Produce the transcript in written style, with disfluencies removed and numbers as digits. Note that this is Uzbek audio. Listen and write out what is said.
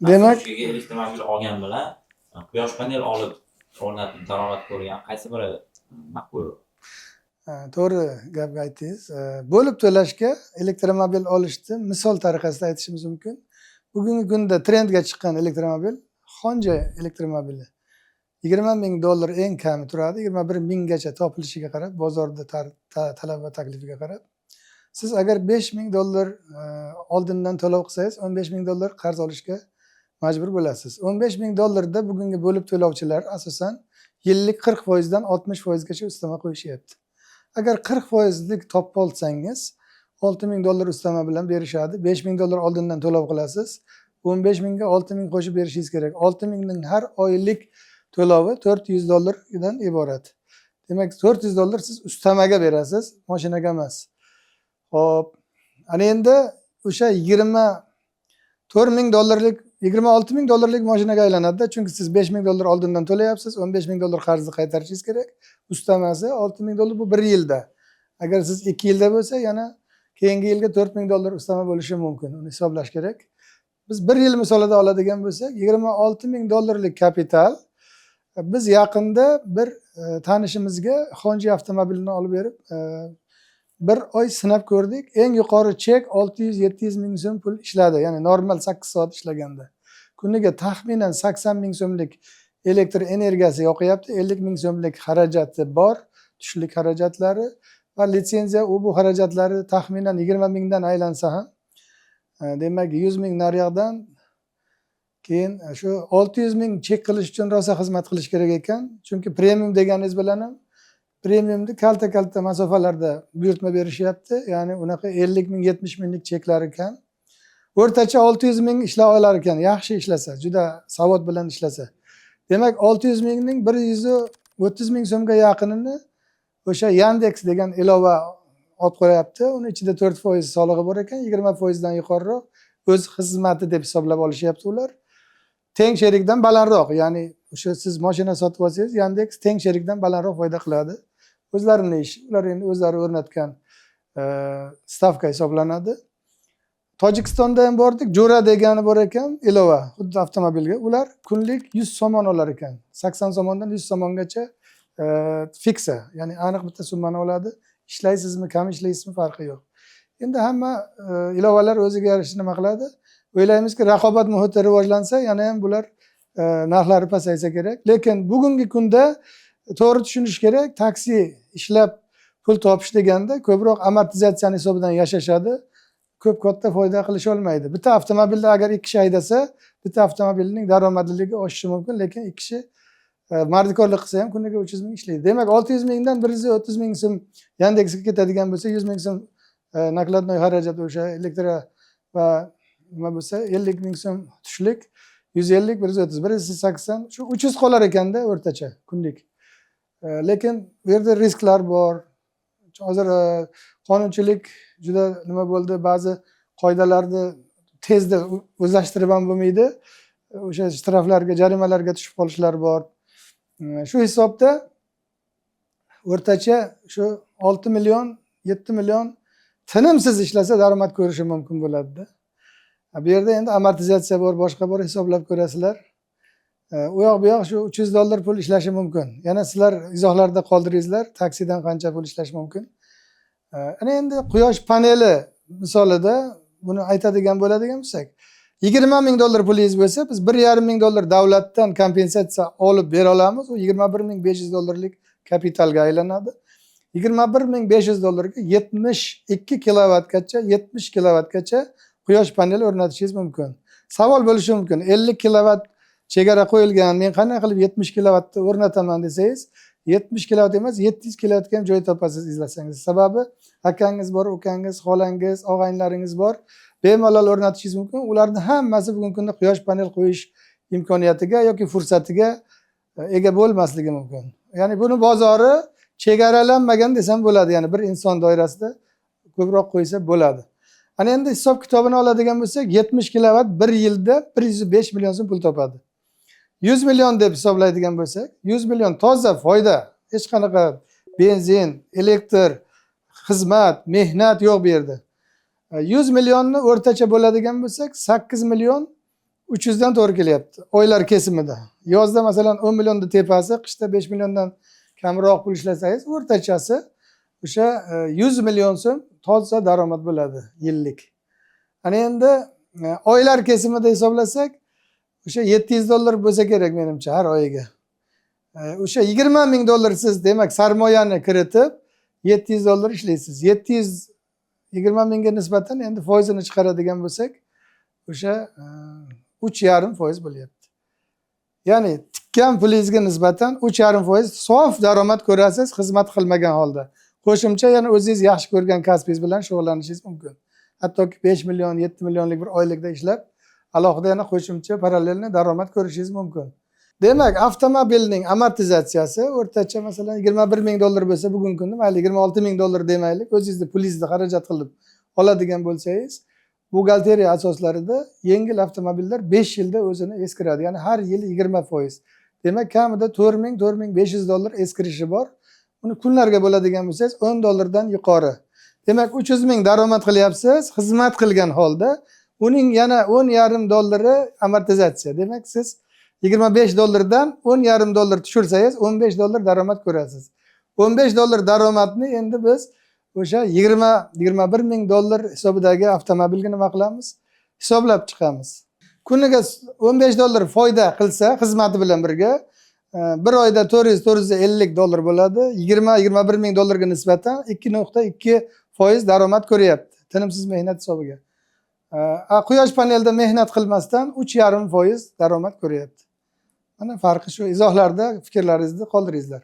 Demak, Demak, elektromobil olgan bilan quyosh panel olib o'rnatib daromad ko'rgan qaysi biri ma'qul? Ha, to'g'ri gap aytdingiz. Bo'lib to'lashga elektromobil olishni misol tariqasida aytishimiz mumkin. Bugungi kunda trendga chiqqan elektromobil Honda elektromobili. 20 000 dollar eng kami turadi, 21 minggacha topilishiga qarab, bozorda talab va taklifiga qarab. Siz agar 5000 dollar oldindan to'lov qilsangiz, 15 000 dollar qarz olishga majbur bo'lasiz. 15 000 dollarda bugungi bo'lib to'lovchilar asosan yillik 40 foizdan 60 foizgacha ustama qo'yishyapti. Agar 40 foizlik topib olsangiz, 6000 dollar ustama bilan berishadi. 5000 dollar oldindan to'lov qilasiz. 15 mingga 6000 qo'shib berishingiz kerak. 6000ning har oylik to'lovi 400 dollardan iborat. Demak, 400 dollar siz ustamaga berasiz, mashinaga emas. Xo'p, ana endi o'sha 24 000 dollarlik, 26 000 dollarlik mashinaga aylanadida, chunki siz 5000 dollar oldindan to'layapsiz, 15 000 dollar qarzni qaytarishingiz kerak. Ustamasi 6000 dollar, bu bir yilda. Agar siz 2 yilda bo'lsa, yana keyingi yilga 4000 dollar ustama bo'lishi mumkin. Uni hisoblash kerak. Biz bir yil misolida oladigan bo'lsak, 26 000 dollarlik kapital. Biz yaqinda bir tanishimizga Honda avtomobilini olib berib, bir oy sinab ko'rdik. Eng yuqori chek 600-700 ming so'm pul ishladi. Ya'ni normal 8 soat ishlaganda. Kuniga taxminan 80 ming so'mlik elektr energiyasi yoqyapti, 50 ming so'mlik xarajati bor, tushlik xarajatlari va litsenziya, u bu xarajatlari taxminan 20 mingdan aylansa ham, demak, 100 ming nariyoqdan, keyin shu 600 ming chek qilish uchun rosa xizmat qilish kerak ekan. Chunki premium deganingiz bilan ham premiumni kalta kalta masofalarda buyurtma berishyapti. Ya'ni unaqa 50 ming, 70 minglik cheklari kam. O'rtacha 600 ming ishlab olar ekan, yaxshi ishlasa, juda savod bilan ishlasa. Demak, 600 mingning 130 ming so'mga yaqinini o'sha Yandex degan ilova olib qo'yapti. Uni ichida 4% solig'i bor ekan, 20 foizdan yuqoriroq o'z xizmati deb hisoblab olishyapti ular. Teng sherikdan balandroq, ya'ni o'sha siz mashina sotib olsangiz, Yandex teng sherikdan balandroq foyda qiladi. O'zlarini ishi, ular endi o'zlari o'rnatgan stavka hisoblanadi. Tojikistonda ham bordik, Jo'ra degani bor ekan ilova, xuddi avtomobilga. Ular kunlik 100 somon olar ekan. 80 somondan 100 somongacha фикса, ya'ni aniq bitta summani oladi. Ishlaysizmi, kam ishlaysizmi, farqi yo'q. Endi hamma ilovalar o'ziga yarasha nima qiladi? O'ylaymizki, raqobat muhiti rivojlansa, yana ham bular narxlari pasaysa kerak. Lekin bugungi kunda to'g'ri tushunish kerak, taksi ishlab pul topish deganda ko'proq amortizatsiyani hisobidan yashashadi. Ko'p katta foyda qilisholmaydi. Bitta avtomobilda agar ikki kishi haydasa, bitta avtomobilning daromadliligi oshishi mumkin, lekin ikki kishi mardikorlik qilsa ham kuniga 300 ming ishlaydi. Demak, 600 mingdan 130 ming so'm Yandexga ketadigan bo'lsa, 100 ming so'm накладной xarajat, o'sha elektr va nima bo'lsa, 50 ming so'm tushlik, 150, 130, 180, shu 300 qolar ekanda o'rtacha kunlik. Lekin bu yerda risklar bor. Hozir qonunchilik juda nima bo'ldi, ba'zi qoidalarni tezda o'zlashtirib ham bo'lmaydi. O'sha shtraflarga, jarimalarga tushib qolishlar bor. Shu hisobda o'rtacha shu 6 million, 7 million tinimsiz ishlasa daromad ko'rishi mumkin bo'ladida. Bu yerda endi amortizatsiya bor, boshqa bor, hisoblab ko'rasizlar. U yoq bu yoq shu 300 dollar pul ishlashi mumkin. Yana sizlar izohlarda qoldiringizlar, taksidan qancha pul ishlash mumkin. Ana endi quyosh paneli misolida buni aytadigan bo'ladigan bo'lsak, 20 000 dollar pulingiz bo'lsa, biz 1,5 ming dollar davlatdan kompensatsiya olib bera olamiz. U 21 500 dollarlik kapitalga aylanadi. 21 500 dollarga 72 kilovatgacha, 70 kilovatgacha quyosh paneli o'rnatishingiz mumkin. Savol bo'lishi mumkin: 50 kilovat chegara qo'yilgan, men qanday qilib 70 kilovatni o'rnataman desangiz, 70 kilovat emas, 700 kilovatga ham joy topasiz izlasangiz. Sababi akangiz bor, ukangiz, xolangiz, og'aynilaringiz bor, bemalol o'rnatishingiz mumkin. Ularni hammasi bugungi kunda quyosh panel qo'yish imkoniyatiga yoki fursatiga ega bo'lmasligi mumkin. Ya'ni buni bozori chegaralanmagan desam bo'ladi, ya'ni bir inson doirasida ko'proq qo'ysa bo'ladi. Ana endi hisob kitobini oladigan bo'lsak, 70 kilovat bir yilda 105 million so'm pul topadi. 100 million deb hisoblaydigan bo'lsak, 100 million toza foyda, hech qanaqa benzin, elektr, xizmat, mehnat yo'q bu yerda. 100 millionni o'rtacha bo'ladigan bo'lsak, 8 million 300 dan to'g'ri kelyapti oylar kesimida. Yozda, masalan, 10 millionni tepasi, qishda 5 milliondan kamroq pul ishlasangiz, o'rtachasi o'sha 100 million so'm toza daromad bo'ladi yillik. Ana endi oylar kesimida hisoblasak, o'sha 700 dollar bo'lsa kerak menimcha har oyiga. O'sha 20 ming dollar siz, demak, sarmoyani kiritib 700 dollar ishlaysiz. 700 20 mingga nisbatan endi foizini chiqaradigan bo'lsak, o'sha 3,5% bo'lyapti. Ya'ni tikkan pulingizga nisbatan 3,5% sof daromad ko'rasiz xizmat qilmagan holda. Qo'shimcha yana o'zingiz yaxshi ko'rgan kasbingiz bilan shug'ullanishingiz mumkin. Hattoki 5 million, 7 millionlik bir oylikda ishlab, alohida yana qo'shimcha параллельный daromad ko'rishingiz mumkin. Demak, avtomobilning amortizatsiyasi o'rtacha, masalan, 21 ming dollar bo'lsa bugungi kunda, mayli, 26 ming dollar demaylik, o'zingizni pulingizni xarajat qilib oladigan bo'lsangiz, buxgalteriya asoslarida yengil avtomobillar 5 yilda o'zini eskiradi. Ya'ni har yili 20%. Demak, kamida 4000, 4500 dollar eskirishi bor. Uni kunlarga bo'ladigan bo'lsangiz, 10 dollardan yuqori. Demak, 300 ming daromad qilyapsiz xizmat qilgan holda, uning yana 10,5 dollari amortizatsiya. Demak, siz 25 dollardan 10,5 dollar tushirsangiz, 15 dollar daromad ko'rasiz. 15 dollar daromadni endi biz o'sha 20, 21 ming dollar hisobidagi avtomobilga nima qilamiz? Hisoblab chiqamiz. Kuniga 15 dollar foyda qilsa xizmati bilan birga, bir oyda 400, 450 dollar bo'ladi. 20, 21 ming dollarga nisbatan 2,2% daromad ko'ryapti tinimsiz mehnat hisobiga. A quyosh panelida mehnat qilmasdan 3,5% daromad ko'ryapti. Mana farqi shu. Izohlarda fikrlaringizni qoldiringizlar.